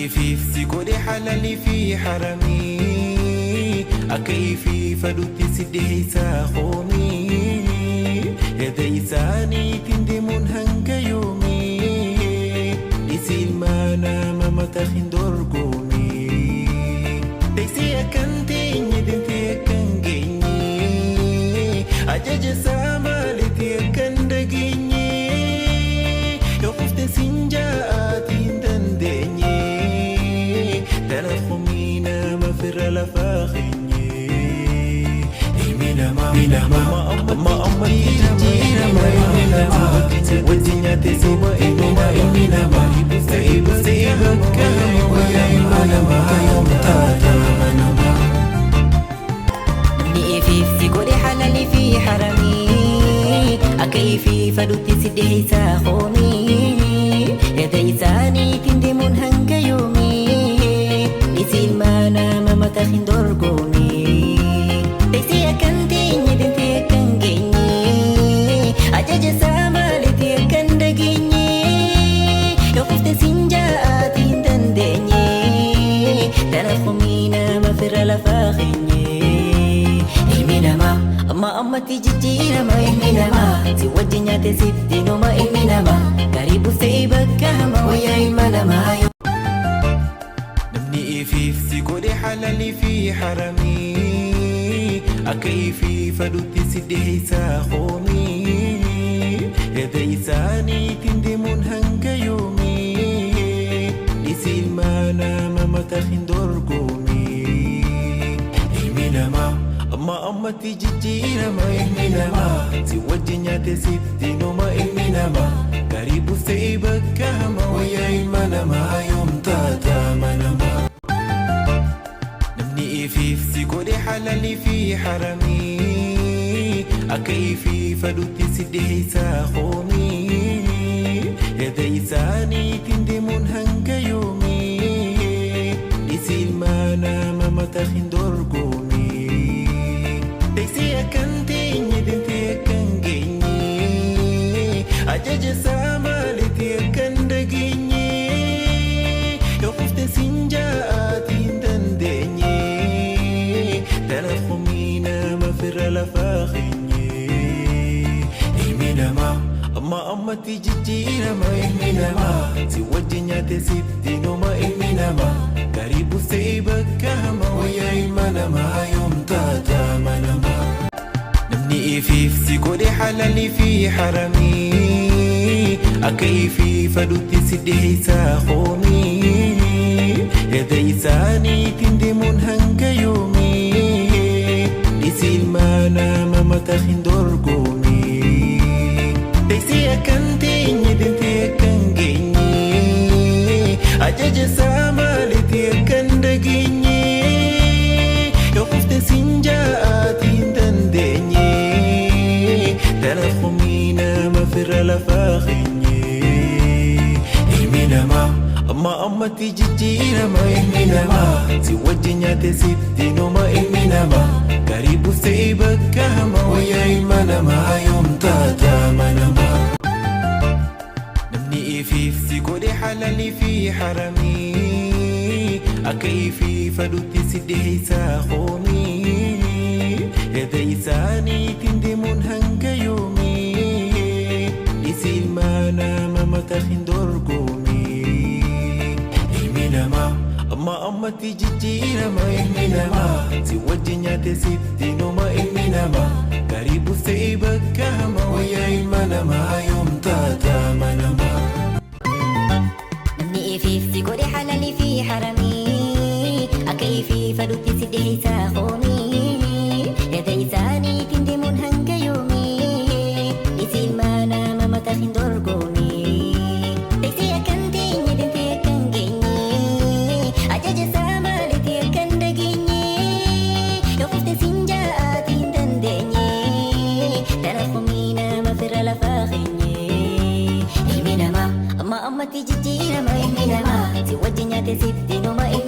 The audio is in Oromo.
Ifiif si godhe halalii fi haramii akka ifii fadhutti si deessaa hoomii yaada isaaniitiin deemuun hanga yoomii dhisi ilmaa nama mataa hin dorgomii teessee akkan teenye deemtee akkan geenye ajaja isaa maaliitii akkan dhageenye yoo kufte siin ja'aatii hin dandeenye tanaaf humni nama firra lafaa keenye ilmi namaa amma amma jijjiirama ilmi namaa wajji nyaate soba ilma ilmi namaa ta'ee ta'ee bakka wayyaa ilma namaa yoom taata namaa. Namni ifiif si godhe halalii fi haramii akka ifii fadhutti si deessaa hoomii yaada isaaniitiin deemuun hanga yoomii dhisi ilmaa nama mataa hin dorgomii teessee akkan teenye deemtee akkan geenye ajaja isaa maaliitii akkan dhageenye yoo kufte siin ja'aatii hin dandeenye tanaaf humni nama firra lafaa keenye. Ilmi namaa amma ammatti jijjiirama ilmi namaa si wajji nyaate sitti numa ilmi namaa gaarii buusee bakka hama wayyaa ilma namaa. Namni ifiif si godhe halalii fi haramii akka ifii fadhutti si deessaa hoomii yaada isaaniitiin deemuun hanga yoomii dhisi ilmaa nama mataa hin dorgomii ilmi namaa amma ammatti jijjiirama ilmi namaa si wajji nyaate sitti numa ilmi namaa gaarii buusee bakka hama wayyaa ilma namaa yoom taata namaa. Namni ifiif si godhe halalii fi haramii akka ifii fadhutti si deessaa hoomii yaada isaaniitiin deemuun hanga yoomii dhisi ilmaa nama mataa hin dorgomii teessee akkan teenye deemtee akkan geenye ajaja isaa maaliitii akkan dhageenye yoo kufte siin ja'aatii hin dandeenye tanaaf humni nama firra lafaa keenye ilmi namaa amma ammatti jijjiirama ilmi namaa si wajji nyaate sitti numa ilmi namaa gaarii buusee bakka hama wayyaa ilma namaa yoom taata namaa. Namni ifiif si godhe halalii fi haramii akka ifii fadhutti si deessaa hoomii yaada isaaniitiin deemuun hanga yoomii dhisi ilmaa nama mataa hin dorgomii teessee akkan teenye deemtee akkan geenye ajaja isaa maaliitii akkan dhageenye yoo kufte siin ja'aatii hin dandeenye tanaaf humni nama firra lafaa keenye ilmi namaa amma ammatti jijjiirama ilmi namaa si wajji nyaate sitti numa ilmi namaa gaarii buusee bakka hama wayyaa ilma namaa yoom taata namaa. Namni ifiif si godhe halalii fi haramii akka ifii fadhutti si deessaa hoomii yaada isaaniitiin deemuun hanga yoomii dhisi ilmaa nama mataa hin dorgomii ilmi namaa amma ammatti jijjiirama ilmi namaa si wajji nyaate sitti numa ilmi namaa gaarii buusee bakka hama wayyaa ilma namaa yoom taata namaa. Namni ifiif si godhe halalii fi haramii akka ifii fadhutti si deessaa hoomii yaada isaaniitiin deemuun hanga yoomii dhisi ilmaa nama mataa hin dorgomii teessee akkan teenye deemtee akkan geenye ajaja isaa maaliitii akkan dhageenye yoo kufte siin ja'aatii hin dandeenye tanaaf humni nama firra lafaa keenye ilmi namaa amma ammatti jijjiirama ilmi namaa si wajji nyaate sitti numa ilmi